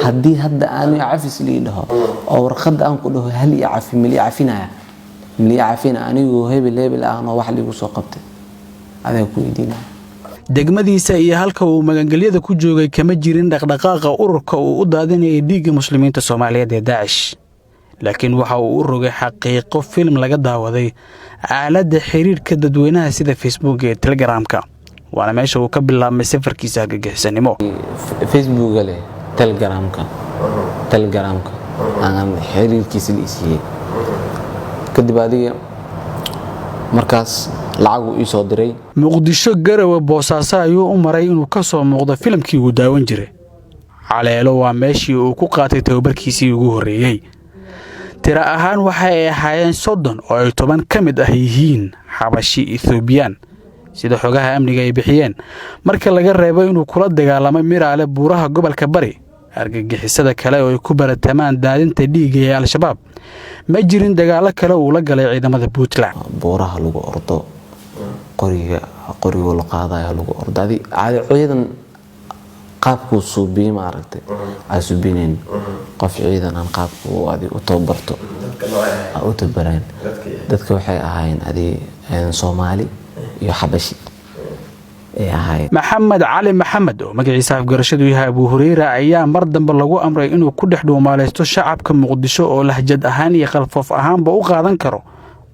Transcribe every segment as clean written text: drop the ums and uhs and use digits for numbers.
Haddii hadda aanu cafis lii dhaho oo warqadda aan ku dhaho hal i cafi, mali cafinaya? Mali cafina anigoo hebel hebel ahno wax liigu soo qabtay? Adaa ku weydiinaya. Degmadiisa iyo halka uu magangelyada ku joogay kama jirin dhaqdhaqaaqa ururka uu u daadinayay dhiigga Muslimiinta Soomaaliyeed ee Daacish, laakiin waxa uu u rogay xaqiiqo filim laga daawaday aaladda xiriirka dadweynaha sida Facebook ee Telegramka, waana meesha uu ka bilaabmay safarkiisa argagixisanimo. Facebooka leh, Telegramka aan xiriirkiisa la isiiyey. Kadib adiga markaas lacaguu ii soo diray. Muqdisho, Garowe, Boosaaso ayuu u maray inuu ka soo muuqdo filimkii uu daawan jiray. Caleelo waa meeshii uu ku qaatay tababarkiisii ugu horreeyey. Tira ahaan waxa ay ahaayeen 30, oo ay 10 ka mid ah yihiin Xabashi Ethoobiyan, sida xogaha amniga ay bixiyeen. Marka laga reebo inuu kula dagaalamay Miraale buuraha gobolka Bari argagixisada kale oo ay ku baratamaan daadinta dhiigga ee Al-Shabaab, ma jirin dagaallo kale uu la galay ciidamada Puntland. Buuraha lagu ordo, qoriga qorigoo la qaadayo lagu ordo, adi caadi ciidan qaabkuu suubiyey, ma aragtay, aa suubinayn qof ciidan aan qaabku adi u tababarto aa u tababareen. Dadka waxay ahaayeen adi Soomaali iyo Xabashi ay ahaayeen. Maxamed Cali Maxamed, oo magaciisa afgarashadu yahay Abuu Hureyra, ayaa mar dambe lagu amray inuu ku dhex dhuumaalaysto shacabka Muqdisho, oo lahjad ahaan iyo qalfoof ahaanba u qaadan karo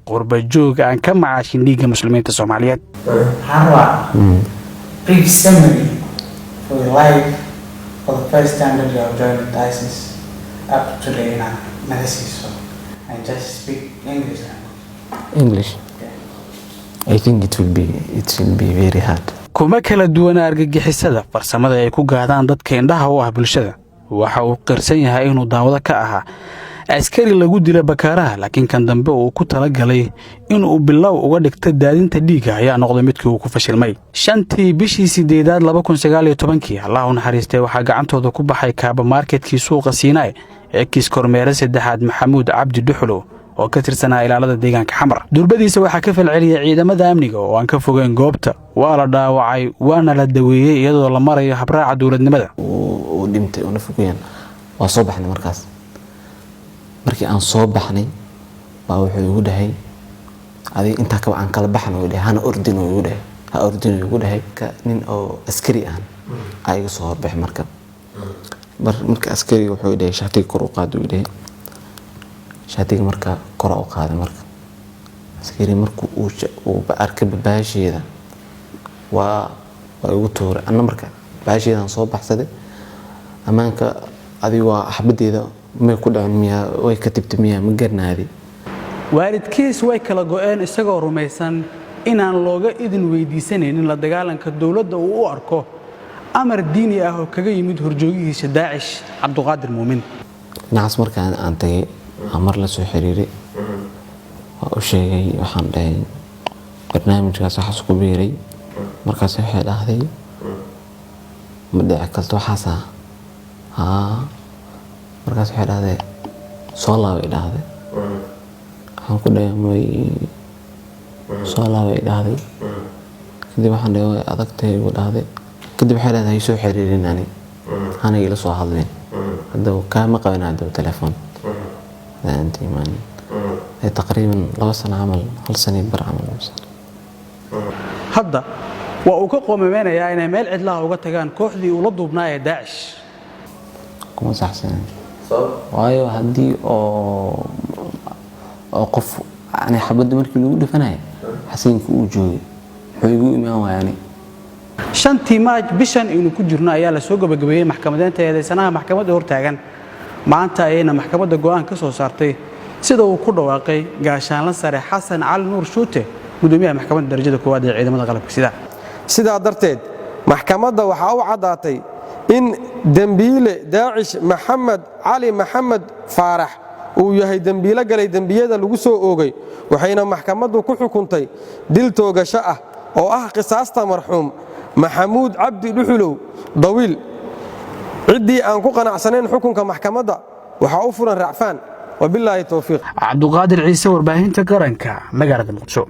qurba joog aan ka macaashin dhiigga Muslimiinta Soomaaliyeed. Waxaan rabaa brief summary for your life, for the first time that you have joined ISIS up to today, inaad naga siiso, and just speak English language. English? I think it will be very hard. Kuma kala duwana argagixisada farsamada ay ku gaadaan dadka indhaha u ah bulshada. Waxa uu qirsan yahay inuu daawado ka ahaa askari lagu dila Bakaaraha, laakiin kan dambe uu ku talagalay inuu bilow uga dhigto daadinta dhiigga ayaa noqday midkii uu ku fashilmay. 5-tii bishii sideedaad 2019-kii, Allah u naxariistay, waxaa gacantooda ku baxay kaaba marketkii suuqa Siinaai ee kiis kormeere saddexaad Maxamuud Cabdi Dhuxulow, oo ka tirsanaa ilaalada deegaanka Xamar. Durbadiisa waxaa ka falceliyay ciidamada amniga oo aan ka fogeyn goobta. Waa la dhaawacay, waana la daweeyey iyadoo la marayo habraaca dowladnimada. Uu dhintay oo na fogayaan. Waa soo baxnay. Markaas markii aan soo baxnay baa wuxuu igu dhahay, adiga intaa kaba aan kala baxno, uu dhahay, hana ordin, uu igu dhahay, ha ordin, uu igu dhahay. Nin oo askari ah aa iga soo horbaxay. Marka askariga wuxuu dhahay, "Shaatiga kor u qaad," uu dhahay. Shaatiga marka kor u qaaday. Marka askari markuu uu arkay baasheeda, waa igu tuuray. Anna marka baasheedaan soo baxsaday. Ammaanka adiga waa xabadeeda may ku dhacin miyaa, way ka tibtay miyaa, ma garnaadi. Waalidkiis way kala go'een, isagoo rumaysan inaan looga idin weydiisanaynin la dagaalanka dowladda uu u arko amar diini ah oo kaga yimid horjoogihiisa Daacish, Cabduqaadir Muumin. Dhinacaas markaan aan tagay, aan mar la soo xiriiray, waa u sheegay. Waxaan dhahay barnaamijkaas waxaas ku biiray. Markaas waxay dhahday, "Ma dhici karto waxaasa." Haa, markaas waxay dhahday, "Soo laabay," dhahday. Waxaan ku dhahay, "May soo laabay," dhahday. Kadib waxaan dhahay, "Way adagtahay," igu dhahday. Kadib waxay dhahday, "Hay soo xiriirin, ani hana ila soo hadlin." Hadda kaama qabin hadda telefoon inta imaanin taqriiban 2 sano camal, hal sano iyo bar camal. Hadda waa uu ka qoomameynayaa inay meel cidlaha uga tagaan kooxdii uu la duubnaa ee Daacish. Kuma saxsanin, waayo haddii oo qof yani xabadda markii lagu dhifanayo xasiinka uu joogay, muxuu igu imaan waaya ani? 5-tii Maaj, bishan aynu ku jirno, ayaa la soo gabagabeeyey maxkamadeynta eedaysanaha maxkamadda hortaagan. Maanta ayayna maxkamadda go'aan ka soo saartay, sida uu ku dhawaaqay Gaashaanla Sare Xasan Cali Nuur Shuute, gudoomiyaha Maxkamadda Darajada Koowaad ee Ciidamada Qalabka Sida. Sidaa darteed, maxkamadda waxaa u caddaatay in dembiile Daacish Maxamed Cali Maxamed Faarax uu yahay dembiilo galay dembiyada lagu soo oogay, waxayna maxkamaddu ku xukuntay dil toogasho ah oo ah qisaasta marxuum Maxamuud Cabdi Dhuxulow Dawiil. Ciddii aan ku qanacsanayn xukunka maxkamadda waxaa u furan racfaan. Wabilaahi towfiiq. Cabduqaadir Ciise, Warbaahinta Qaranka, magaalada Muqdisho.